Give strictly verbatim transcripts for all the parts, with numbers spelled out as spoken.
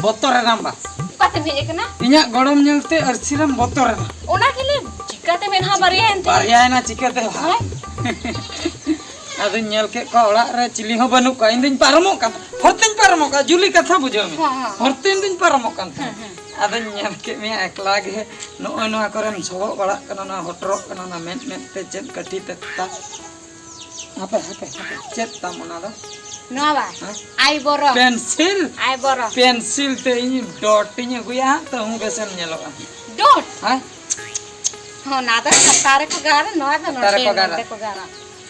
ᱵᱚᱛᱚᱨ ᱮᱱᱟᱢ ᱵᱟ? ᱚᱠᱟᱛᱮᱢ ᱦᱮᱡ ᱟᱠᱟᱱᱟ? ᱤᱧᱟᱹᱜ ᱜᱚᱲᱚᱢ ᱧᱮᱞᱛᱮ ᱟᱹᱨᱥᱤ ᱨᱮᱢ ᱵᱚᱛᱚᱨ ᱮᱱᱟ᱾ ᱚᱱᱟ ᱜᱮᱞᱮ ᱪᱤᱠᱟᱹᱛᱮ ᱢᱮᱫᱦᱟ ᱵᱟᱨᱭᱟ ᱮᱱᱛᱮ? ᱵᱟᱨᱭᱟ ᱮᱱᱟ ᱪᱤᱠᱟᱹᱛᱮ ᱵᱟ? ᱦᱳᱭ᱾ ᱟᱫᱚᱧ ᱧᱮᱞ ᱠᱮᱫ ᱠᱚᱣᱟ ᱚᱲᱟᱜ ᱨᱮ ᱪᱤᱞᱤ ᱦᱚᱸ ᱵᱟᱹᱱᱩᱜ ᱠᱚᱣᱟ᱾ ᱤᱧ ᱫᱩᱧ ᱯᱟᱨᱚᱢᱚᱜ ᱠᱟᱱ, ᱦᱚᱨᱛᱮᱧ ᱯᱟᱨᱚᱢᱚᱜ ᱠᱟᱱ, ᱡᱩᱞᱤ ᱠᱟᱛᱷᱟ ᱵᱩᱡᱷᱟᱹᱣ ᱢᱮ᱾ ᱦᱮᱸ, ᱦᱮᱸ, ᱦᱮᱸ᱾ ᱦᱚᱨᱛᱮ ᱤᱧ ᱫᱩᱧ ᱯᱟᱨᱚᱢᱚᱜ ᱠᱟᱱ ᱛᱟᱦᱮᱸᱫ᱾ ᱦᱮᱸ, ᱦᱮᱸ᱾ ᱟᱫᱚᱧ ᱧᱮᱞ ᱠᱮᱫ ᱢᱮᱭᱟ ᱮᱠᱞᱟ ᱜᱮ ᱱᱚᱜᱼᱚᱭ ᱱᱚᱣᱟ ᱠᱚᱨᱮᱢ ᱥᱚᱵᱚᱜ ᱵᱟᱲᱟᱜ ᱠᱟᱱᱟ, ᱱᱚᱣᱟ ᱦᱚᱴᱚᱨᱚᱜ ᱠᱟᱱᱟ, ᱚᱱᱟ ᱢᱮᱫ ᱢᱮᱫ ᱛᱮ ᱪᱮᱫ ᱠᱟᱹᱴᱷᱤ ᱛᱮᱛᱟ᱾ ᱦᱟᱯᱮ, ᱦᱟᱯᱮ, ᱦᱟᱯᱮ, ᱪᱮᱫ ᱛᱟᱢ ᱚᱱᱟ ᱫᱚ? ᱱᱚᱣᱟ ᱵᱟ? ᱦᱮᱸ? ᱟᱭᱵᱚᱨᱚ᱾ ᱯᱮᱱᱥᱤᱞ? ᱟᱭᱵᱚᱨᱚ᱾ ᱯᱮᱱᱥᱤᱞ ᱛᱮ ᱤᱧ ᱰᱚᱴ ᱤᱧ ᱟᱹᱜᱩᱭᱟ ᱦᱟᱸᱜ, ᱛᱚ ᱦᱩᱸ ᱵᱮᱥᱮᱢ ᱧᱮᱞᱚᱜᱼᱟ᱾ ᱰᱚᱴ? ᱦᱮᱸ? ᱦᱚᱸ, ᱚᱱᱟ ᱫᱚ ᱠᱷᱟᱛᱟ ᱨᱮᱠᱚ ᱜᱟᱨᱟ, ᱱᱚᱣᱟ ᱫᱚ ᱠᱷᱟᱛᱟ ᱱᱚᱰᱮ, ᱨᱮᱠᱚ ᱜᱟᱨᱟ᱾ ᱱᱚᱰᱮ ᱠᱚ ᱜᱟᱨᱟ᱾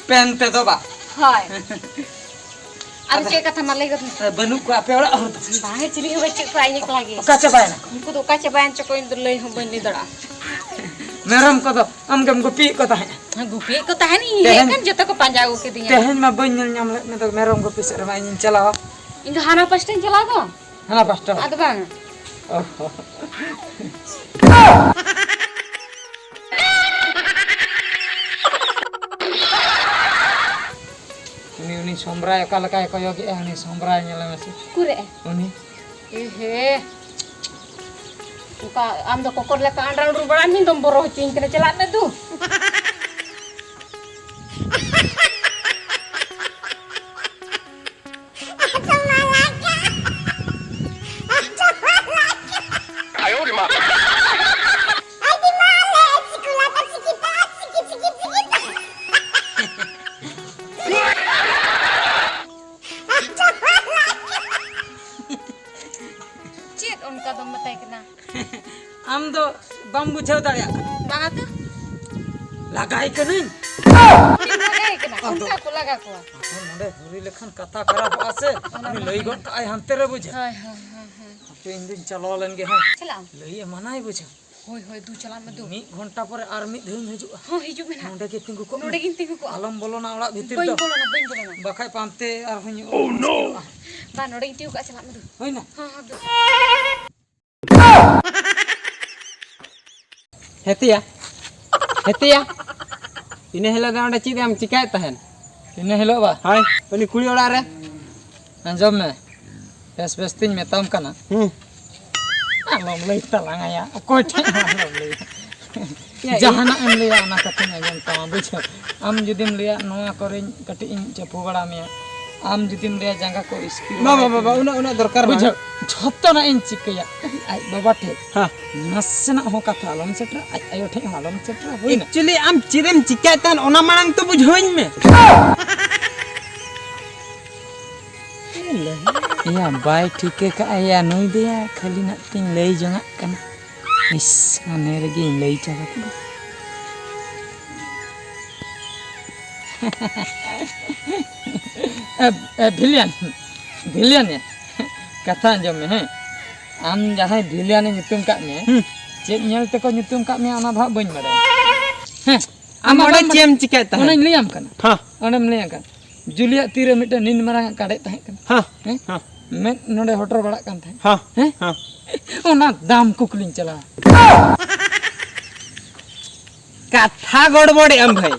ᱯᱮᱱ ᱛᱮᱫᱚ ᱵᱟ? ᱦᱳᱭ᱾ ᱟᱫᱚ ᱟᱫᱚ ᱪᱮᱫ ᱠᱟᱛᱷᱟ ᱢᱟ ᱞᱟᱹᱭ ᱜᱚᱫ ᱢᱮ? ᱵᱟᱹᱱᱩᱜ ᱠᱚᱣᱟ ᱟᱯᱮ ᱚᱲᱟᱜ ᱦᱚᱲ ᱫᱚ? ᱵᱟᱝ, ᱪᱤᱞᱤ ᱦᱚᱸ ᱵᱟᱹᱪᱩᱜ ᱠᱚᱣᱟ, ᱤᱧ ᱮᱠᱞᱟ ᱜᱮ᱾ ᱚᱠᱟ ᱪᱟᱵᱟᱭᱮᱱᱟ ᱠᱚ? ᱩᱱᱠᱩ ᱫᱚ ᱚᱠᱟ ᱪᱟᱵᱟᱭᱮᱱ ᱪᱚ ᱠᱚ, ᱤᱧ ᱫᱚ ᱞᱟᱹᱭ ᱦᱚᱸ ᱵᱟᱹᱧ ᱞᱟᱹᱭ ᱫᱟᱲᱮᱭᱟᱜᱼᱟ᱾ ᱢᱮᱨᱚᱢ ᱠᱚᱫᱚ ᱟᱢ ᱜᱮᱢ ᱜᱩᱯᱤᱭᱮᱫ ᱠᱚ ᱛᱟᱦᱮᱸᱫ? ᱦᱮᱸ, ᱜᱩᱯᱤᱭᱮᱫ ᱠᱚ ᱛᱟᱦᱮᱱᱤᱧ, ᱦᱮᱡ ᱛᱮᱦᱮᱧ, ᱠᱷᱟᱱ ᱡᱚᱛᱚ ᱠᱚ ᱯᱟᱸᱡᱟ ᱟᱹᱜᱩ ᱠᱤᱫᱤᱧᱟ᱾ ᱛᱮᱦᱮᱧ ᱢᱟ ᱵᱟᱹᱧ ᱧᱮᱞ ᱧᱟᱢ ᱞᱮᱫ ᱢᱮ ᱫᱚ, ᱢᱮᱨᱚᱢ ᱜᱩᱯᱤ ᱥᱮᱫ ᱨᱮᱢᱟ ᱤᱧᱤᱧ ᱪᱟᱞᱟᱣᱟ᱾ ᱤᱧ ᱫᱚ ᱦᱟᱱᱟ ᱯᱟᱥᱴᱟᱧ ᱪᱟᱞᱟᱣ ᱫᱚ᱾ ᱦᱟᱱᱟ ᱯᱟᱥᱴᱟ? ᱟᱫᱚ ᱵᱟᱝ᱾ ᱚ ᱦᱚ᱾ ᱩᱱᱤ, ᱩᱱᱤ ᱥᱚᱢᱵᱽᱨᱟᱭ ᱚᱠᱟ ᱞᱮᱠᱟᱭ ᱠᱚᱭᱚᱜᱮᱜᱼᱟ, ᱩᱱᱤ ᱥᱚᱢᱵᱽᱨᱟᱭ ᱧᱮᱞᱮ ᱢᱮᱥᱮ᱾ ᱩᱠᱩᱨᱮ? ᱩᱱᱤ᱾ ᱮ ᱦᱮ᱾ ᱚᱱᱠᱟ ᱟᱢ ᱫᱚ ᱠᱚᱠᱚᱨ ᱞᱮᱠᱟ ᱟᱱᱰᱨᱟ ᱩᱰᱨᱩ ᱵᱟᱲᱟᱭ ᱢᱮ, ᱫᱚᱢ ᱵᱚᱨᱚ ᱦᱚᱪᱚᱧ ᱠᱟᱱᱟ᱾ ᱪᱟᱞᱟᱜ ᱢᱮ ᱫᱩ᱾ ᱪᱮᱫ ᱚᱱᱠᱟ ᱫᱚᱢ ᱢᱮᱛᱟᱭ ᱠᱟᱱᱟ? ᱟᱢ ᱫᱚ ᱵᱟᱢ ᱵᱩᱡᱷᱟᱹᱣ ᱫᱟᱲᱮᱭᱟᱜ ᱠᱟᱱᱟ᱾ ᱵᱟᱝᱟ ᱛᱚ᱾ ᱞᱟᱜᱟᱭ ᱠᱟᱹᱱᱟᱹᱧ᱾ ᱪᱮᱫ ᱞᱟᱜᱟᱭ ᱠᱟᱱᱟ? ᱟᱫᱚ ᱚᱱᱠᱟ ᱠᱚ ᱞᱟᱜᱟ ᱠᱚᱣᱟ᱾ ᱟᱫᱚ ᱱᱚᱰᱮ ᱦᱩᱨᱤ ᱞᱮᱠᱷᱟᱱ ᱠᱟᱛᱷᱟ ᱠᱷᱟᱨᱟᱯᱚᱜᱼᱟ ᱥᱮ᱾ ᱚᱱᱟ ᱩᱱᱤ ᱢᱟ ᱞᱟᱹᱭ ᱦᱮᱸ᱾ ᱜᱚᱫ ᱠᱟᱜᱼᱟᱭ ᱦᱟᱱᱛᱮ ᱨᱮ ᱵᱩᱡᱷᱟᱹᱣ᱾ ᱦᱳᱭ, ᱦᱳᱭ, ᱦᱳᱭ, ᱦᱳᱭ᱾ ᱦᱟᱯᱮ ᱤᱧ ᱫᱩᱧ ᱪᱟᱞᱟᱣ ᱞᱮᱱ ᱜᱮ ᱦᱮᱸ᱾ ᱪᱟᱞᱟᱜ ᱟᱢ? ᱞᱟᱹᱭ ᱮ ᱢᱟᱱᱟᱭ ᱵᱩᱡᱷᱟᱹᱣ᱾ ᱦᱳᱭ, ᱦᱳᱭ, ᱫᱩ ᱪᱟᱞᱟᱜ ᱢᱮ ᱫᱩ᱾ ᱢᱤᱫ ᱜᱷᱚᱱᱴᱟ ᱯᱚᱨᱮ ᱟᱨ ᱢᱤᱫ ᱫᱷᱟᱣ ᱤᱧ ᱦᱤᱡᱩᱜᱼᱟ᱾ ᱦᱚᱸ, ᱦᱤᱡᱩᱜ ᱢᱮ ᱱᱟᱦᱟᱜ᱾ ᱱᱚᱰᱮ ᱜᱮ ᱛᱤᱸᱜᱩ ᱠᱚᱜ ᱢᱮ᱾ ᱱᱚᱰᱮ ᱜᱤᱧ ᱛᱤᱸᱜᱩ ᱠᱚᱜᱼᱟ᱾ ᱟᱞᱚᱢ ᱵᱚᱞᱚᱱᱟ ᱚᱲᱟᱜ ᱵᱷᱤᱛᱤᱨ ᱵᱟᱹᱧ ᱫᱚ᱾ ᱵᱚᱞᱚᱱᱟ, ᱵᱟᱹᱧ ᱵᱚᱞᱚᱱᱟ᱾ ᱵᱟᱠᱷᱟᱡ ᱯᱟᱱᱛᱮ ᱟᱨᱦᱚᱸᱧ ᱵᱟ, ᱱᱚᱰᱮ ᱜᱤᱧ ᱛᱤᱸᱜᱩ ᱠᱚᱜᱼᱟ, ᱪᱟᱞᱟᱜ ᱢᱮ ᱫᱩ᱾ ᱦᱩᱭᱱᱟ? ᱦᱚᱸ, ᱦᱚᱸ, ᱫᱩ᱾ ᱦᱮᱛᱤᱭᱟ, ᱦᱮᱛᱤᱭᱟ, ᱤᱱᱟᱹ ᱦᱤᱞᱳᱜ ᱫᱚ ᱚᱸᱰᱮ ᱪᱮᱫ ᱮᱢ ᱪᱤᱠᱟᱹᱭᱮᱫ ᱛᱟᱦᱮᱱ? ᱤᱱᱟᱹ ᱦᱤᱞᱳᱜ ᱵᱟ? ᱦᱳᱭ, ᱩᱱᱤ ᱠᱩᱲᱤ ᱚᱲᱟᱜ ᱨᱮ᱾ ᱟᱸᱡᱚᱢ ᱢᱮ, ᱵᱮᱥ ᱵᱮᱥ ᱛᱤᱧ ᱢᱮᱛᱟᱢ ᱠᱟᱱᱟ᱾ ᱦᱩᱸ᱾ ᱟᱞᱚᱢ ᱞᱟᱹᱭ ᱛᱟᱞᱟᱝ ᱟᱭᱟ, ᱚᱠᱚᱭ ᱴᱷᱮᱱ ᱦᱚᱸ ᱟᱞᱚᱢ ᱞᱟᱹᱭᱟ᱾ ᱡᱟᱦᱟᱱᱟᱜ ᱮᱢ ᱞᱟᱹᱭᱟ, ᱚᱱᱟ ᱠᱟᱛᱷᱟᱧ ᱟᱸᱡᱚᱢ ᱛᱟᱢᱟ, ᱵᱩᱡᱷᱟᱹᱣ? ᱟᱢ ᱡᱩᱫᱤᱢ ᱞᱟᱹᱭᱟ, "ᱱᱚᱣᱟ ᱠᱚᱨᱮᱧ ᱠᱟᱹᱴᱤᱡ ᱤᱧ ᱪᱟᱯᱚ ᱵᱟᱲᱟ ᱢᱮᱭᱟ", ᱟᱢ ᱡᱩᱫᱤᱢ ᱞᱟᱹᱭᱟ, "ᱡᱟᱸᱜᱟ ᱠᱚ ᱤᱥᱠᱤᱨ ᱵᱟᱵᱟ, ᱵᱟᱲᱟᱭ ᱵᱟᱵᱟ, ᱛᱤᱧᱟ", ᱩᱱᱟᱹᱜ, ᱩᱱᱟᱹᱜ ᱫᱚᱨᱠᱟᱨ ᱵᱟᱝ᱾ ᱵᱩᱡᱷᱟᱹᱣ? ᱡᱷᱚᱛᱚᱱᱟᱜ ᱤᱧ ᱪᱤᱠᱟᱹᱭᱟ᱾ ᱟᱡ ᱵᱟᱵᱟ ᱴᱷᱮᱱ ᱦᱮᱸ᱾ ᱱᱟᱥᱮᱱᱟᱜ ᱦᱚᱸ ᱠᱟᱛᱷᱟ ᱟᱞᱚᱢ ᱥᱮᱴᱮᱨᱟ, ᱟᱡ ᱟᱭᱳ ᱴᱷᱮᱱ ᱦᱚᱸ ᱟᱞᱚᱢ ᱥᱮᱴᱮᱨᱟ, ᱦᱩᱭᱱᱟ? Actually, ᱟᱢ ᱪᱮᱫ ᱮᱢ ᱪᱤᱠᱟᱹᱭᱮᱫ ᱛᱟᱦᱮᱱ, ᱚᱱᱟ ᱢᱟᱲᱟᱝ ᱛᱚ ᱵᱩᱡᱷᱟᱹᱣᱟᱹᱧ ᱢᱮ᱾ ᱮᱭᱟ, ᱵᱟᱭ ᱴᱷᱤᱠᱟᱹ ᱠᱟᱜᱼᱟ ᱭᱟ ᱱᱩᱭ ᱫᱚᱭᱟ, ᱠᱷᱟᱹᱞᱤ ᱱᱟᱜ ᱛᱤᱧ ᱞᱟᱹᱭ ᱡᱚᱝᱟᱜ ᱠᱟᱱᱟ᱾ ᱤᱥ, ᱢᱚᱱᱮ ᱨᱮᱜᱮᱧ ᱞᱟᱹᱭ ᱪᱟᱵᱟ ᱠᱮᱫᱟ᱾ ᱮ, ᱮ, ᱵᱷᱤᱞᱤᱭᱟᱱ, ᱵᱷᱤᱞᱤᱭᱟᱱ ᱭᱟ, ᱠᱟᱛᱷᱟ ᱟᱸᱡᱚᱢ ᱢᱮ, ᱦᱮᱸ᱾ ᱟᱢ ᱡᱟᱦᱟᱸᱭ ᱵᱷᱤᱞᱤᱭᱟᱱᱮ ᱧᱩᱛᱩᱢ ᱠᱟᱜ ᱢᱮᱭᱟ, ᱦᱩᱸ᱾ ᱪᱮᱫ ᱧᱮᱞ ᱛᱮᱠᱚ ᱧᱩᱛᱩᱢ ᱠᱟᱜ ᱢᱮᱭᱟ, ᱚᱱᱟ ᱫᱚ ᱦᱟᱸᱜ ᱵᱟᱹᱧ ᱵᱟᱲᱟᱭᱟ᱾ ᱦᱮᱸ, ᱟᱢ ᱟᱢ ᱢᱟ ᱚᱸᱰᱮ ᱵᱟᱢ ᱪᱮᱫ ᱮᱢ ᱵᱟᱲᱟᱭᱟ᱾ ᱪᱤᱠᱟᱹᱭᱮᱫ ᱛᱟᱦᱮᱸᱫ? ᱚᱱᱟᱧ ᱞᱟᱹᱭᱟᱢ ᱠᱟᱱᱟ᱾ ᱦᱮᱸ᱾ ᱚᱸᱰᱮᱢ ᱞᱟᱹᱭᱟᱢ ᱠᱟᱱᱟ᱾ ᱡᱩᱞᱤᱭᱟᱜ ᱛᱤᱨᱮ ᱢᱤᱫᱴᱮᱱ ᱱᱤᱱ ᱢᱟᱨᱟᱝ ᱟᱜ ᱠᱟᱰᱮᱡ ᱛᱟᱦᱮᱸ ᱠᱟᱱᱟ᱾ ᱦᱮᱸ, ᱦᱮᱸ? ᱦᱮᱸ᱾ ᱢᱮᱫ ᱱᱚᱰᱮ ᱦᱚᱴᱚᱨ ᱵᱟᱲᱟᱜ ᱠᱟᱱ ᱛᱟᱦᱮᱸᱫ᱾ ᱦᱮᱸ, ᱦᱮᱸ? ᱦᱮᱸ᱾ ᱚᱱᱟ ᱫᱟᱢ ᱠᱩᱠᱞᱤᱧ ᱪᱟᱞᱟᱣᱟ᱾ ᱠᱟᱛᱷᱟ ᱜᱚᱲᱵᱚᱲᱮᱜ ᱟᱢ ᱵᱷᱟᱹᱭ᱾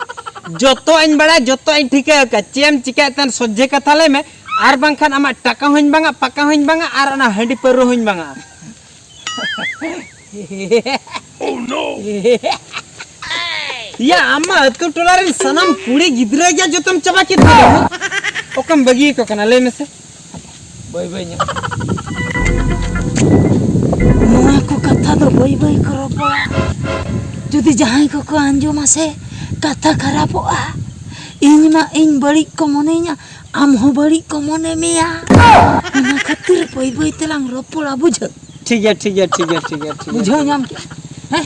ᱡᱚᱛᱚ ᱤᱧ ᱵᱟᱲᱟᱭᱟ, ᱡᱚᱛᱚ ᱤᱧ ᱴᱷᱤᱠᱟᱹ ᱟᱠᱟᱫ᱾ ᱪᱮᱫ ᱮᱢ ᱪᱤᱠᱟᱹᱭᱮᱫ ᱛᱟᱦᱮᱱ ᱥᱚᱡᱷᱮ ᱠᱟᱛᱷᱟ ᱞᱟᱹᱭ ᱢᱮ, ᱟᱨ ᱵᱟᱝᱠᱷᱟᱱ ᱟᱢᱟᱜ ᱴᱟᱠᱟ ᱦᱚᱸᱧ ᱵᱟᱝᱟ, ᱯᱟᱠᱟ ᱦᱚᱸᱧ ᱵᱟᱝᱟ, ᱟᱨ ᱚᱱᱟ ᱦᱟᱺᱰᱤ ᱯᱟᱹᱣᱨᱟᱹ ᱦᱚᱸᱧ ᱵᱟᱝᱟ᱾ Oh no! ᱭᱟ, ᱟᱢ ᱢᱟ ᱟᱹᱛᱩ ᱴᱚᱞᱟ ᱨᱮᱱ ᱥᱟᱱᱟᱢ ᱠᱩᱲᱤ ᱜᱤᱫᱽᱨᱟᱹ ᱜᱮ ᱡᱚᱛᱚᱢ ᱪᱟᱵᱟ ᱠᱮᱫ ᱠᱚᱣᱟ᱾ ᱚᱠᱚᱭᱮᱢ ᱵᱟᱹᱜᱤ ᱟᱠᱚ ᱠᱟᱱᱟ, ᱞᱟᱹᱭ ᱢᱮᱥᱮ? ᱵᱟᱹᱭ ᱵᱟᱹᱭ ᱧᱚᱜ᱾ ᱱᱚᱣᱟ ᱠᱚ ᱠᱟᱛᱷᱟ ᱫᱚ ᱵᱟᱹᱭ ᱵᱟᱹᱭ ᱠᱚ ᱨᱚᱯᱚᱲᱟ᱾ ᱡᱩᱫᱤ ᱡᱟᱦᱟᱸᱭ ᱠᱚᱠᱚ ᱟᱸᱡᱚᱢᱟ ᱥᱮ, ᱠᱟᱛᱷᱟ ᱠᱷᱟᱨᱟᱯᱚᱜᱼᱟ᱾ ᱤᱧ ᱢᱟ ᱤᱧ ᱵᱟᱹᱲᱤᱡ ᱠᱚ ᱢᱚᱱᱮᱧᱟ, ᱟᱢ ᱦᱚᱸ ᱵᱟᱹᱲᱤᱡ ᱠᱚ ᱢᱚᱱᱮ ᱢᱮᱭᱟ᱾ ᱚᱱᱟ ᱠᱷᱟᱹᱛᱤᱨ ᱵᱟᱹᱭ ᱵᱟᱹᱭ ᱛᱮᱞᱟᱝ ᱨᱚᱯᱚᱲᱟ, ᱵᱩᱡᱷᱟᱹᱣ? ᱴᱷᱤᱠ ᱜᱮᱭᱟ, ᱴᱷᱤᱠ ᱜᱮᱭᱟ, ᱴᱷᱤᱠ ᱜᱮᱭᱟ, ᱴᱷᱤᱠ ᱜᱮᱭᱟ, ᱴᱷᱤᱠ ᱜᱮᱭᱟ᱾ ᱵᱩᱡᱷᱟᱹᱣ ᱧᱟᱢ ᱠᱮᱜᱼᱟ? ᱦᱮᱸ?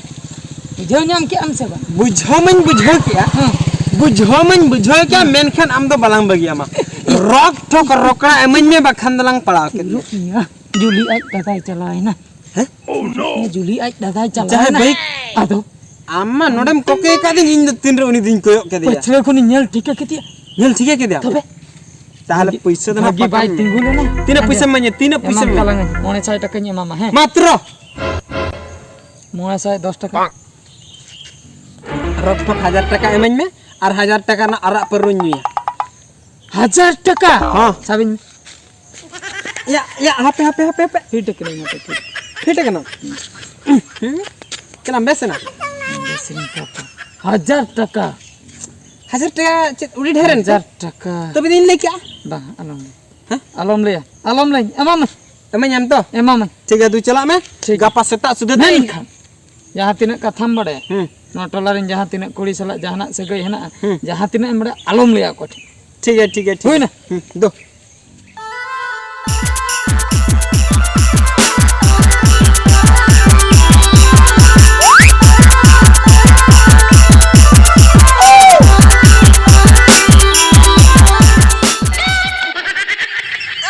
ᱵᱩᱡᱷᱟᱹᱣ ᱧᱟᱢ ᱠᱮᱜᱼᱟᱢ ᱥᱮ ᱵᱟᱝ? ᱵᱩᱡᱷᱟᱹᱣ ᱢᱟᱧ ᱵᱩᱡᱷᱟᱹᱣ ᱠᱮᱜᱼᱟ᱾ ᱦᱮᱸ᱾ ᱵᱩᱡᱷᱟᱹᱣ ᱢᱟᱧ ᱵᱩᱡᱷᱟᱹᱣ ᱠᱮᱜᱼᱟ, ᱦᱮᱸ᱾ ᱢᱮᱱᱠᱷᱟᱱ ᱟᱢ ᱫᱚ ᱵᱟᱞᱟᱝ ᱵᱟᱹᱜᱤᱭᱟᱢᱟ᱾ ᱨᱚᱠ ᱴᱷᱚᱠ ᱨᱚᱠᱲᱟ ᱤᱢᱟᱹᱧ ᱢᱮ, ᱵᱟᱠᱷᱟᱱ ᱫᱚᱞᱟᱝ ᱯᱟᱲᱟᱣ ᱠᱮᱫ ᱢᱮ᱾ ᱨᱩᱜ ᱢᱮᱭᱟ᱾ ᱡᱩᱞᱤ ᱟᱡ ᱫᱟᱫᱟᱭ ᱪᱟᱞᱟᱣᱮᱱᱟ᱾ ᱦᱮᱸ? ᱦᱮᱸ, ᱡᱩᱞᱤ ᱟᱡ ᱫᱟᱫᱟᱭ ᱡᱟᱦᱟᱸᱭ ᱪᱟᱞᱟᱣᱮᱱᱟ᱾ ᱵᱟᱹᱭ-, ᱟᱫᱚ ᱟᱢ ᱢᱟ ᱱᱚᱰᱮᱢ ᱠᱚᱠᱮ ᱟᱠᱟᱫᱤᱧ, ᱤᱧ ᱫᱚ ᱛᱤᱱᱨᱮ ᱩᱱᱤ ᱫᱚᱧ ᱠᱚᱭᱚᱜ ᱠᱮᱫᱮᱭᱟ᱾ ᱯᱟᱹᱪᱷᱞᱟᱹ ᱠᱷᱚᱱᱤᱧ ᱧᱮᱞ ᱴᱷᱤᱠᱟᱹ ᱠᱮᱫᱮᱭᱟ᱾ ᱧᱮᱞ ᱴᱷᱤᱠᱟᱹ ᱠᱮᱫᱮᱭᱟ? ᱛᱚᱵᱮ? ᱛᱟᱦᱞᱮ ᱵᱷᱟᱹᱜᱤ, ᱯᱩᱭᱥᱟᱹ ᱫᱚ ᱱᱟᱜ ᱵᱷᱟᱹᱜᱤ ᱵᱟᱭ ᱯᱟᱴᱟᱢ ᱛᱤᱸᱜᱩ ᱞᱮᱱᱟ᱾ ᱛᱤᱱᱟᱹᱜ ᱯᱩᱭᱥᱟᱹᱢ ᱤᱢᱟᱹᱧᱟ? ᱛᱤᱱᱟᱹᱜ ᱯᱩᱭᱥᱟᱹᱢ ᱮᱢᱟᱢ ᱤᱢᱟᱹᱧᱟ? ᱛᱟᱞᱟᱝᱟ, ᱢᱚᱬᱮ ᱥᱟᱭ ᱴᱟᱠᱟᱧ ᱮᱢᱟᱢᱟ, ᱦᱮᱸ? ᱢᱟᱛᱨᱚ? ᱢᱚᱬᱮ ᱥᱟᱭ ᱫᱚᱥ ᱴᱟᱠᱟ᱾ ᱴᱷᱚᱠ ᱴᱷᱚᱠ ᱦᱟᱡᱟᱨ ᱴᱟᱠᱟ ᱮᱢᱟᱹᱧ ᱢᱮ, ᱟᱨ ᱦᱟᱡᱟᱨ ᱴᱟᱠᱟ ᱨᱮᱱᱟᱜ ᱟᱨᱟᱜ ᱯᱟᱹᱨᱩᱧ ᱧᱩᱭᱟ᱾ ᱦᱟᱡᱟᱨ ᱴᱟᱠᱟ? ᱦᱚᱸ᱾ ᱥᱟᱵᱤᱧ ᱢᱮ᱾ ᱭᱟ, ᱭᱟ, ᱦᱟᱯᱮ, ᱦᱟᱯᱮ, ᱦᱟᱯᱮ, ᱦᱟᱯᱮ᱾ ᱯᱷᱤᱴ ᱠᱟᱹᱱᱟᱹᱧ, ᱦᱟᱯᱮ, ᱯᱷᱤᱴ᱾ ᱯᱷᱤᱴ ᱠᱟᱱᱟ? ᱦᱩᱸ? ᱪᱮᱫ ᱮᱢ ᱵᱮᱥ ᱮᱱᱟ? ᱵᱮᱥ ᱮᱱᱟ ᱯᱟᱯᱟ᱾ ᱦᱟᱡᱟᱨ ᱴᱟᱠᱟ᱾ ᱦᱟᱡᱟᱨ ᱴᱟᱠᱟ ᱪᱮᱫ ᱩᱰᱤ ᱰᱷᱮᱨ ᱮᱱ ᱪᱚ? ᱦᱟᱡᱟᱨ ᱴᱟᱠᱟ᱾ ᱛᱚᱵᱮ ᱫᱚᱧ ᱞᱟᱹᱭ ᱠᱮᱜᱼᱟ᱾ ᱵᱟᱝ, ᱟᱞᱚᱢ ᱞᱟᱹᱭ᱾ ᱦᱮᱸ? ᱟᱞᱚᱢ ᱞᱟᱹᱭᱟ, ᱟᱞᱚᱢ ᱞᱟᱹᱭ, ᱮᱢᱟᱢᱟᱹᱧ᱾ ᱮᱢᱟᱹᱧ ᱟᱢ ᱛᱚ? ᱮᱢᱟᱢᱟᱹᱧ᱾ ᱴᱷᱤᱠ ᱜᱮᱭᱟ, ᱫᱩ ᱪᱟᱞᱟᱜ ᱢᱮ᱾ ᱴᱷᱤᱠ᱾ ᱜᱟᱯᱟ ᱥᱮᱛᱟᱜ ᱥᱩᱫᱷᱟᱹ ᱛᱮ ᱢᱮᱱᱠᱷᱟᱱ ᱡᱟᱦᱟᱸ ᱛᱤᱱᱟᱹᱜ ᱠᱟᱛᱷᱟᱢ ᱵᱟᱲᱟᱭᱟ, ᱦᱩᱸ᱾ ᱱᱚᱣᱟ ᱴᱚᱞᱟ ᱨᱮᱱ ᱡᱟᱦᱟᱸ ᱛᱤᱱᱟᱹᱜ ᱠᱩᱲᱤ ᱥᱟᱞᱟᱜ ᱡᱟᱦᱟᱱᱟᱜ ᱥᱟᱹᱜᱟᱹᱭ ᱦᱮᱱᱟᱜᱼᱟ, ᱦᱩᱸ᱾ ᱡᱟᱦᱟᱸ ᱛᱤᱱᱟᱹᱜ ᱮᱢ ᱵᱟᱲᱟᱭᱟ, ᱟᱞᱚᱢ ᱞᱟᱹᱭᱟ ᱚᱠᱚᱭ ᱴᱷᱮᱱ᱾ ᱴᱷᱤᱠ ᱜᱮᱭᱟ, ᱴᱷᱤᱠ ᱜᱮᱭᱟ, ᱴᱷᱤᱠ ᱦᱩᱭᱱᱟ? ᱜᱮᱭᱟ᱾ ᱦᱩᱸ, ᱫᱩ᱾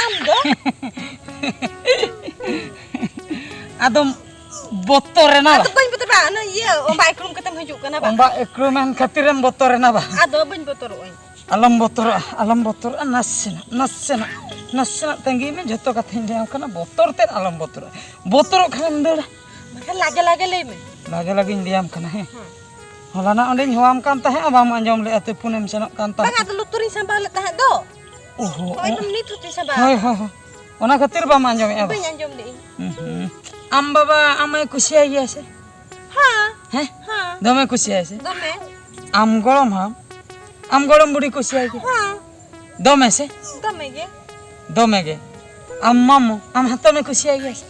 ᱟᱢ ᱫᱚ? ᱟᱫᱚᱢ ᱵᱚᱛᱚᱨ ᱮᱱᱟ ᱟᱫᱚ ᱵᱟ? ᱵᱟᱹᱧ ᱵᱚᱛᱚᱨᱟ, ᱚᱱᱟ ᱤᱭᱟᱹ, ᱚᱢᱵᱟ ᱮᱠᱨᱩᱢ ᱠᱟᱛᱮᱢ ᱦᱤᱡᱩᱜ ᱠᱟᱱᱟ ᱵᱟ? ᱚᱢᱵᱟ ᱮᱠᱨᱩᱢ ᱮᱱ ᱠᱷᱟᱹᱛᱤᱨᱮᱢ ᱵᱚᱛᱚᱨ ᱮᱱᱟ ᱵᱟ? ᱟᱫᱚ ᱵᱟᱹᱧ ᱵᱚᱛᱚᱨᱚᱜ ᱟᱹᱧ᱾ ᱟᱞᱚᱢ ᱵᱚᱛᱚᱨᱚᱜᱼᱟ, ᱟᱞᱚᱢ ᱵᱚᱛᱚᱨᱚᱜᱼᱟ, ᱱᱟᱥᱮᱱᱟᱜ, ᱱᱟᱥᱮᱱᱟᱜ, ᱱᱟᱥᱮᱱᱟᱜ ᱛᱟᱺᱜᱤ ᱢᱮ, ᱡᱷᱚᱛᱚ ᱠᱟᱛᱷᱟᱧ ᱞᱟᱹᱭᱟᱢ ᱠᱟᱱᱟ, ᱵᱚᱛᱚᱨ ᱛᱮᱫ ᱟᱞᱚᱢ ᱵᱚᱛᱚᱨᱚᱜᱼᱟ᱾ ᱵᱚᱛᱚᱨᱚᱜ ᱠᱷᱟᱱᱮᱢ ᱫᱟᱹᱲᱟ᱾ ᱵᱟᱠᱷᱟᱱ ᱞᱟᱜᱮ ᱞᱟᱜᱮ ᱞᱟᱹᱭ ᱢᱮ᱾ ᱞᱟᱜᱮ ᱞᱟᱜᱮᱧ ᱞᱟᱹᱭᱟᱢ ᱠᱟᱱᱟ, ᱦᱮᱸ᱾ ᱦᱮᱸ᱾ ᱦᱚᱞᱟᱱᱟᱜ ᱚᱸᱰᱮᱧ ᱦᱚᱦᱚᱣᱟᱢ ᱠᱟᱱ ᱛᱟᱦᱮᱸᱜᱼᱟ, ᱵᱟᱢ ᱟᱸᱡᱚᱢ ᱞᱮᱜᱼᱟ, ᱛᱩᱯᱩᱱᱮᱢ ᱥᱮᱱᱚᱜ ᱠᱟᱱ ᱵᱟᱝ, ᱛᱟᱦᱮᱸᱫ᱾ ᱟᱫᱚ ᱞᱩᱛᱩᱨᱤᱧ ᱥᱟᱢᱵᱟᱣ ᱞᱮᱫ ᱛᱟᱦᱮᱸᱫ ᱫᱚ᱾ ᱚᱦᱚ, ᱱᱚᱜᱼᱚᱭ ᱚ-, ᱛᱚ ᱱᱤᱛ ᱦᱚᱸ ᱛᱤᱧ ᱥᱟᱢᱵᱟᱣ᱾ ᱦᱳᱭ, ᱦᱳᱭ, ᱦᱳᱭ᱾ ᱚᱱᱟ ᱠᱷᱟᱹᱛᱤᱨ ᱵᱟᱢ ᱟᱸᱡᱚᱢᱮᱜᱼᱟ ᱵᱟ? ᱵᱟᱹᱧ ᱟᱸᱡᱚᱢ ᱞᱮᱜᱼᱟᱹᱧ᱾ ᱦᱩᱸ, ᱦᱩᱸ᱾ ᱟᱢ ᱵᱟᱵᱟ ᱟᱢᱮ ᱠᱩᱥᱤᱭᱟᱭ ᱜᱮᱭᱟ ᱥᱮ? ᱦᱮᱸ᱾ ᱦᱮᱸ? ᱦᱮᱸ᱾ ᱫᱚᱢᱮ ᱠᱩᱥᱤᱭᱟᱭ ᱥᱮ? ᱫᱚᱢᱮ᱾ ᱟᱢ ᱜᱚᱲᱚᱢ ᱦᱟᱲᱟᱢ, ᱟᱢ ᱜᱚᱲᱚᱢ ᱵᱩᱰᱷᱤ ᱠᱩᱥᱤᱭᱟᱭ ᱜᱮᱭᱟ? ᱦᱮᱸ᱾ ᱫᱚᱢᱮ ᱥᱮ? ᱫᱚᱢᱮ ᱜᱮ᱾ ᱫᱚᱢᱮ ᱜᱮ᱾ ᱟᱢ ᱢᱟᱢᱚ, ᱟᱢ ᱦᱟᱛᱚᱢᱮ ᱠᱩᱥᱤᱭᱟᱭ ᱜᱮᱭᱟ ᱥᱮ?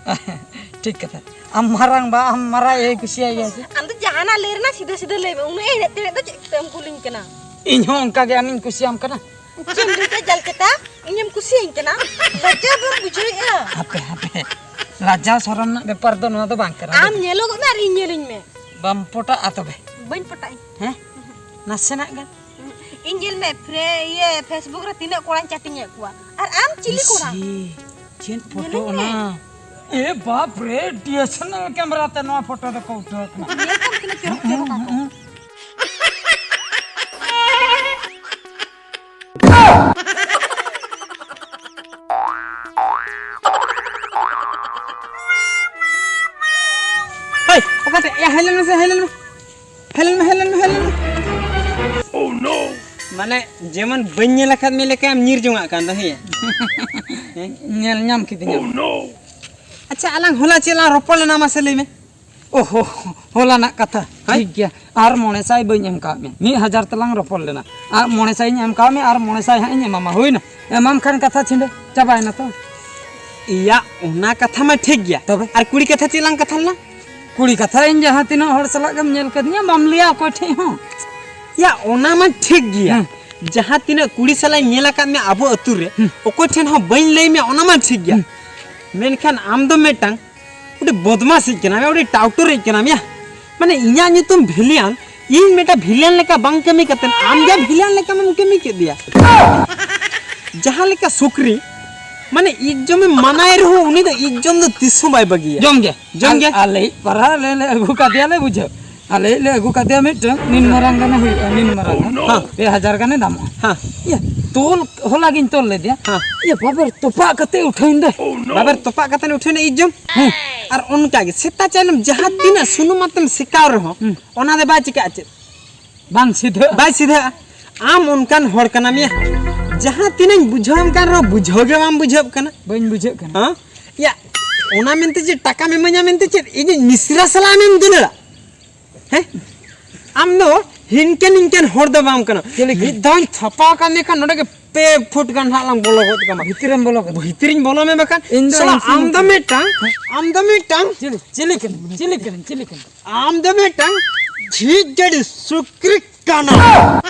ᱦᱮᱸ᱾ ᱴᱷᱤᱠ ᱠᱟᱛᱷᱟ᱾ ᱟᱢ ᱢᱟᱨᱟᱝ ᱵᱟ, ᱟᱢ ᱢᱟᱨᱟᱝ ᱟᱭᱳᱭ ᱠᱩᱥᱤᱭᱟᱭ ᱜᱮᱭᱟ ᱥᱮ? ᱟᱢ ᱫᱚ ᱡᱟᱦᱟᱱᱟᱜ ᱞᱟᱹᱭ ᱨᱮᱱᱟᱜ ᱥᱤᱫᱷᱟᱹ ᱥᱤᱫᱷᱟᱹ ᱞᱟᱹᱭ ᱢᱮ᱾ ᱩᱱᱟᱹᱜ ᱮᱱᱮᱡ ᱛᱮᱱᱮᱡ ᱫᱚ ᱪᱮᱫ ᱛᱮᱢ ᱠᱩᱞᱤᱧ ᱠᱟᱱᱟ? ᱤᱧ ᱦᱚᱸ ᱚᱱᱠᱟ ᱜᱮ ᱟᱢᱤᱧ ᱠᱩᱥᱤᱭᱟᱢ ᱠᱟᱱᱟ᱾ ᱪᱮᱫ ᱮᱢ ᱞᱟᱹᱭ ᱠᱮᱫᱟ ᱡᱟᱞᱠᱮᱛᱟ? ᱤᱧᱮᱢ ᱠᱩᱥᱤᱭᱟᱹᱧ ᱠᱟᱱᱟ? ᱞᱟᱡᱟᱣ ᱵᱟᱢ ᱵᱩᱡᱷᱟᱹᱣᱮᱫᱼᱟ? ᱦᱟᱯᱮ, ᱦᱟᱯᱮ᱾ ᱞᱟᱡᱟᱣ ᱥᱚᱨᱚᱢ ᱨᱮᱱᱟᱜ ᱵᱮᱯᱟᱨ ᱫᱚ ᱱᱚᱣᱟ ᱫᱚ ᱵᱟᱝ ᱠᱟᱱᱟ᱾ ᱟᱢ ᱧᱮᱞᱚᱜᱚᱜ ᱢᱮ ᱟᱨ ᱤᱧ ᱧᱮᱞᱤᱧ ᱢᱮ᱾ ᱵᱟᱢ ᱯᱚᱴᱟᱜᱼᱟ ᱛᱚᱵᱮ? ᱵᱟᱹᱧ ᱯᱚᱴᱟᱜ ᱤᱧ᱾ ᱦᱮᱸ? ᱱᱟᱥᱮᱱᱟᱜ ᱜᱟᱱ? ᱤᱧ ᱧᱮᱞ ᱢᱮ, ᱯᱷᱨᱮ-, ᱤᱭᱟᱹ, Facebook ᱨᱮ ᱛᱤᱱᱟᱹᱜ ᱠᱚᱲᱟᱧ chatting ᱮᱫ ᱠᱚᱣᱟ᱾ ᱟᱨ ᱟᱢ ᱪᱤᱞᱤ ᱠᱚᱲᱟ? ᱤᱥᱤ, ᱪᱮᱫ ᱯᱷᱳᱴᱳ ᱧᱮᱞᱤᱧ ᱢᱮ᱾ ᱚᱱᱟ? ᱮ ᱵᱟᱯ ᱨᱮ, DSLR camera ᱛᱮ ᱱᱚᱣᱟ ᱯᱷᱳᱴᱳ ᱫᱚᱠᱚ ᱩᱴᱷᱟᱹᱣ ᱠᱟᱱᱟ᱾ ᱧᱮᱞ ᱠᱚᱢ ᱛᱤᱱᱟᱹᱜ ᱪᱚᱨᱚᱠ ᱪᱚᱨᱚᱠ ᱟᱠᱚ᱾ ᱦᱮᱭ, ᱚᱠᱟᱛᱮ? ᱮ, ᱦᱮᱡ ᱞᱮᱱ ᱢᱮᱥᱮ, ᱦᱮᱡ ᱞᱮᱱ ᱢᱮ᱾ ᱦᱮᱞᱮᱱ ᱢᱮ, ᱦᱮᱞᱮᱱ ᱢᱮ, ᱦᱮᱞᱮᱱ ᱢᱮ᱾ ᱢᱟᱱᱮ, ᱡᱮᱢᱚᱱ ᱵᱟᱹᱧ ᱧᱮᱞ ᱟᱠᱟᱫ ᱢᱮ ᱞᱮᱠᱟᱢ ᱧᱤᱨ ᱡᱚᱝᱟᱜ ᱠᱟᱱ ᱫᱚ, ᱦᱮᱸ? ᱧᱮᱞ ᱧᱟᱢ ᱠᱤᱫᱤᱧᱟᱢ᱾ ᱟᱪᱪᱷᱟ, ᱟᱞᱟᱝ ᱦᱚᱞᱟ ᱪᱮᱫ ᱞᱟᱝ ᱨᱚᱯᱚᱲ ᱞᱮᱱᱟ, ᱢᱟᱥᱮ ᱞᱟᱹᱭ ᱢᱮ᱾ ᱳᱦᱳ, ᱦᱚᱞᱟᱱᱟᱜ ᱠᱟᱛᱷᱟ᱾ ᱦᱳᱭ᱾ ᱴᱷᱤᱠ ᱜᱮᱭᱟ, ᱟᱨ ᱢᱚᱬᱮ ᱥᱟᱭ ᱵᱟᱹᱧ ᱮᱢ ᱠᱟᱣᱟᱫ ᱢᱮᱭᱟ᱾ ᱢᱤᱫ ᱦᱟᱡᱟᱨ ᱛᱮᱞᱟᱝ ᱨᱚᱯᱚᱲ ᱞᱮᱱᱟ, ᱟᱨ ᱢᱚᱬᱮ ᱥᱟᱭ ᱤᱧ ᱮᱢ ᱠᱟᱣᱟᱫ ᱢᱮᱭᱟ, ᱟᱨ ᱢᱚᱬᱮ ᱥᱟᱭ ᱦᱟᱸᱜ ᱤᱧ ᱮᱢᱟᱢᱟ᱾ ᱦᱩᱭᱱᱟ? ᱮᱢᱟᱢ ᱠᱷᱟᱱ ᱠᱟᱛᱷᱟ ᱪᱷᱤᱸᱰᱟᱹ ᱪᱟᱵᱟᱭᱮᱱᱟ ᱛᱚ᱾ ᱤᱭᱟ, ᱚᱱᱟ ᱠᱟᱛᱷᱟ ᱢᱟ ᱴᱷᱤᱠ ᱜᱮᱭᱟ᱾ ᱛᱚᱵᱮ? ᱟᱨ ᱠᱩᱲᱤ ᱠᱟᱛᱷᱟ ᱪᱮᱫ ᱞᱟᱝ ᱠᱟᱛᱷᱟ ᱞᱮᱱᱟ? ᱠᱩᱲᱤ ᱠᱟᱛᱷᱟ, ᱤᱧ ᱡᱟᱦᱟᱸ ᱛᱤᱱᱟᱹᱜ ᱦᱚᱲ ᱥᱟᱞᱟᱜ ᱜᱮᱢ ᱧᱮᱞ ᱠᱟᱫᱤᱧᱟ, ᱵᱟᱢ ᱞᱟᱹᱭᱟ ᱚᱠᱚᱭ ᱴᱷᱮᱡ ᱦᱚᱸ᱾ ᱭᱟ, ᱚᱱᱟ ᱢᱟ ᱴᱷᱤᱠ ᱜᱮᱭᱟ᱾ ᱦᱮᱸ᱾ ᱡᱟᱦᱟᱸ ᱛᱤᱱᱟᱹᱜ ᱠᱩᱲᱤ ᱥᱟᱞᱟᱜ ᱤᱧ ᱧᱮᱞ ᱟᱠᱟᱫ ᱢᱮᱭᱟ ᱟᱵᱚ ᱟᱹᱛᱩ ᱨᱮ, ᱦᱮᱸ᱾ ᱚᱠᱚᱭ ᱴᱷᱮᱱ ᱦᱚᱸ ᱵᱟᱹᱧ ᱞᱟᱹᱭ ᱢᱮᱭᱟ, ᱚᱱᱟ ᱢᱟ ᱴᱷᱤᱠ ᱜᱮᱭᱟ᱾ ᱦᱮᱸ᱾ ᱢᱮᱱᱠᱷᱟᱱ ᱟᱢ ᱫᱚ ᱢᱤᱫᱴᱟᱝ ᱟᱹᱰᱤ ᱵᱚᱫᱢᱟᱥᱤᱡ ᱠᱟᱱᱟᱢ ᱭᱟ, ᱟᱹᱰᱤ ᱴᱟᱣᱴᱚᱨᱤᱡ ᱠᱟᱱᱟᱢ ᱭᱟ᱾ ᱢᱟᱱᱮ, ᱤᱧᱟᱜ ᱧᱩᱛᱩᱢ ᱵᱷᱤᱞᱤᱭᱟᱱ, ᱤᱧ ᱢᱤᱫᱴᱟᱝ ᱵᱷᱤᱞᱤᱭᱟᱱ ᱞᱮᱠᱟ ᱵᱟᱝ ᱠᱟᱹᱢᱤ ᱠᱟᱛᱮ ᱟᱢ ᱜᱮ ᱵᱷᱤᱞᱤᱭᱟᱱ ᱞᱮᱠᱟᱢ ᱠᱟᱹᱢᱤ ᱠᱮᱫ ᱫᱮᱭᱟ᱾ ᱡᱟᱦᱟᱸ ᱞᱮᱠᱟ ᱥᱩᱠᱨᱤ, ᱢᱟᱱᱮ, ᱤᱡ ᱡᱚᱢᱮ ᱢᱟᱱᱟᱭ ᱨᱮᱦᱚᱸ ᱩᱱᱤ ᱫᱚ ᱤᱡ ᱡᱚᱢ ᱫᱚ ᱛᱤᱥ ᱦᱚᱸ ᱵᱟᱭ ᱵᱟᱹᱜᱤᱭᱟ᱾ ᱡᱚᱢ ᱜᱮ᱾ ᱡᱚᱢ ᱜᱮ᱾ ᱟᱞᱮ, ᱟᱞᱮᱭᱤᱡ ᱯᱟᱨᱟ ᱞᱮ, ᱞᱮ ᱟᱹᱜᱩ ᱠᱟᱫᱮᱭᱟ ᱞᱮ, ᱵᱩᱡᱷᱟᱹᱣ᱾ ᱟᱞᱮᱭᱤᱡ ᱞᱮ ᱟᱹᱜᱩ ᱠᱟᱫᱮᱭᱟ ᱢᱤᱫᱴᱟᱝ, ᱱᱤᱱ ᱢᱟᱨᱟᱝ ᱜᱟᱱᱮ ᱦᱩᱭᱩᱜᱼᱟ, ᱱᱤᱱ ᱢᱟᱨᱟᱝ ᱜᱟᱱ᱾ ᱦᱮᱸ᱾ ᱯᱮ ᱦᱟᱡᱟᱨ ᱜᱟᱱᱮ ᱫᱟᱢᱚᱜᱼᱟ᱾ ᱦᱮᱸ᱾ ᱤᱭᱟᱹ, ᱛᱚᱞ, ᱦᱚᱞᱟ ᱜᱤᱧ ᱛᱚᱞ ᱞᱮᱫᱮᱭᱟ᱾ ᱦᱮᱸ᱾ ᱤᱭᱟᱹ, ᱵᱟᱵᱮᱨ ᱛᱚᱯᱟᱜ ᱠᱟᱛᱮ ᱩᱴᱷᱟᱹᱣᱤᱧ ᱫᱚᱭ᱾ ᱵᱟᱵᱮᱨ ᱛᱚᱯᱟᱜ ᱠᱟᱛᱮ ᱩᱴᱷᱟᱹᱣᱤᱧ ᱤᱡ ᱡᱚᱢ᱾ ᱦᱮᱸ᱾ ᱟᱨ ᱚᱱᱠᱟ ᱜᱮ ᱥᱮᱛᱟ ᱪᱟᱭᱞᱚᱢ ᱡᱟᱦᱟᱸ ᱛᱤᱱᱟᱹᱜ ᱥᱩᱱᱩᱢ ᱟᱛᱮᱢ ᱥᱮᱠᱟᱣ ᱨᱮᱦᱚᱸ, ᱦᱩᱸ᱾ ᱚᱱᱟ ᱫᱚ ᱵᱟᱭ ᱪᱤᱠᱟᱹᱜᱼᱟ ᱪᱮᱫ᱾ ᱵᱟᱝ ᱥᱤᱫᱷᱟᱹᱜᱼᱟ᱾ ᱵᱟᱭ ᱥᱤᱫᱷᱟᱹᱜᱼᱟ᱾ ᱟᱢ ᱚᱱᱠᱟᱱ ᱦᱚᱲ ᱠᱟᱱᱟᱢ ᱭᱟ, ᱡᱟᱦᱟᱸ ᱛᱤᱱᱟᱹᱧ ᱵᱩᱡᱷᱟᱹᱣᱟᱢ ᱠᱟᱱ ᱨᱮᱦᱚᱸ ᱵᱩᱡᱷᱟᱹᱣ ᱜᱮ ᱵᱟᱢ ᱵᱩᱡᱷᱟᱹᱣ ᱠᱟᱱᱟ᱾ ᱵᱟᱹᱧ ᱵᱩᱡᱷᱟᱹᱜ ᱠᱟᱱᱟ᱾ ᱦᱮᱸ? ᱭᱟ, ᱚᱱᱟ ᱢᱮᱱᱛᱮ ᱡᱮ ᱴᱟᱠᱟᱢ ᱤᱢᱟᱹᱧᱟ ᱢᱮᱱᱛᱮ ᱪᱮᱫ ᱤᱧᱤᱡ ᱢᱤᱥᱨᱟ ᱥᱟᱞᱟᱜ ᱟᱢᱮᱢ ᱫᱩᱞᱟᱹᱲᱟ? ᱦᱮᱸ? ᱟᱢ ᱫᱚ ᱦᱤᱱᱠᱟᱹ ᱱᱤᱝᱠᱟᱹᱱ ᱦᱚᱲ ᱫᱚ ᱵᱟᱢ ᱠᱟᱱᱟ᱾ ᱪᱮᱫ ᱞᱮᱠᱟ? ᱢᱤᱫ ᱫᱷᱟᱣ ᱤᱧ ᱛᱷᱟᱯᱟ ᱟᱠᱟᱫ ᱢᱮᱠᱷᱟᱱ ᱱᱚᱰᱮ ᱜᱮ ᱯᱮ ᱯᱷᱩᱴ ᱜᱟᱱ ᱦᱟᱸᱜ ᱞᱟᱝ ᱵᱚᱞᱚ ᱜᱚᱫ ᱠᱟᱢᱟ᱾ ᱵᱷᱤᱛᱨᱤᱨᱮᱢ ᱵᱚᱞᱚ ᱠᱟᱱᱟ? ᱵᱷᱤᱛᱨᱤᱧ ᱵᱚᱞᱚ ᱢᱮ ᱵᱟᱠᱷᱟᱱ᱾ ᱤᱧ ᱫᱚ ᱥᱟᱞᱟ, ᱤᱧ ᱟᱢ ᱫᱚ ᱥᱩᱢᱩᱝ ᱢᱤᱫᱴᱟᱝ, ᱟᱢ ᱫᱚ ᱢᱤᱫᱴᱟᱝ᱾ ᱪᱤᱞᱤ, ᱪᱤᱞᱤ ᱠᱟᱱᱟᱢ? ᱪᱤᱞᱤ ᱠᱟᱱᱟᱢ? ᱪᱤᱞᱤ ᱠᱟᱱᱟᱢ? ᱟᱢ ᱫᱚ ᱢᱤᱫᱴᱟᱝ ᱡᱷᱤᱡ ᱜᱟᱹᱰᱤ ᱥᱩᱠᱨᱤ ᱠᱟᱱᱟᱢ᱾